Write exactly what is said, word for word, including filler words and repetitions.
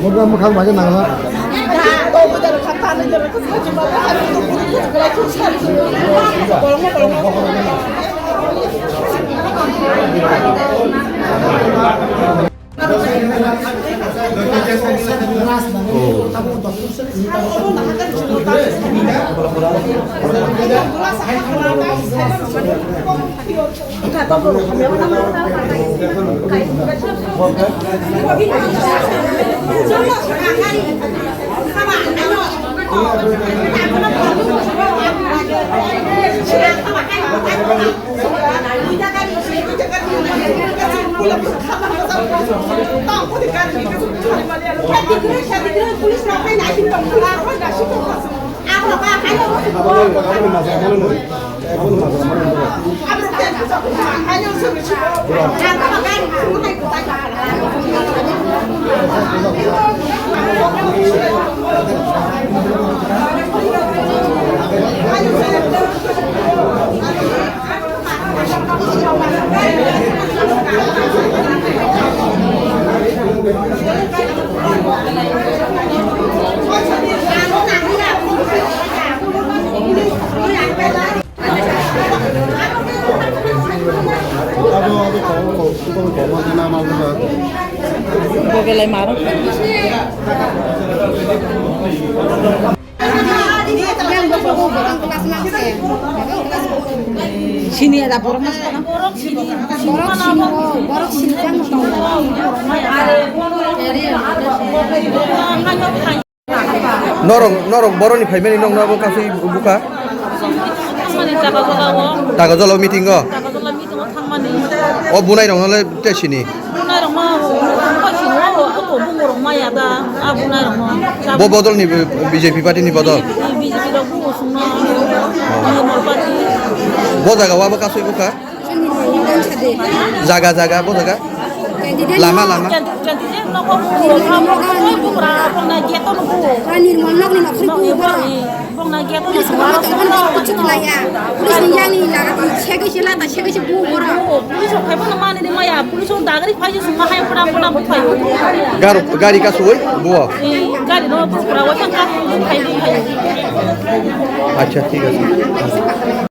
Program bwkhak bai nangla. Bo belai maro. Sini ada borok mas kana. Borok sini, borok sini kan. Norok, norok boroni phaimani nokno abo kasui bukha? Thangmani Takarjala o. Takarjala o meeting o? Takarjala meeting o thangmani. O bunai rokno le te sini? Bunai rokno, o sini o, o bungo rok maya da, a bunai rokno. Bo bodol ni B J P party ni bodol? B J P rok bungo sungno. Bungo mol party. Bo jaga o abo kasui bukha? Jaga, jaga, bo jaga. Lama, lama. Nirmal nokni nokhri bo borok. Police ni yang ni laga di segwi se lata segwi se bo borok. Police rok phaibo no mani de maya, police rok dagri phai se suma hai pura pura bo phai. Garo, gari kasui bo. Gari no pura pura wa ka phai phai. Acha, thik ache.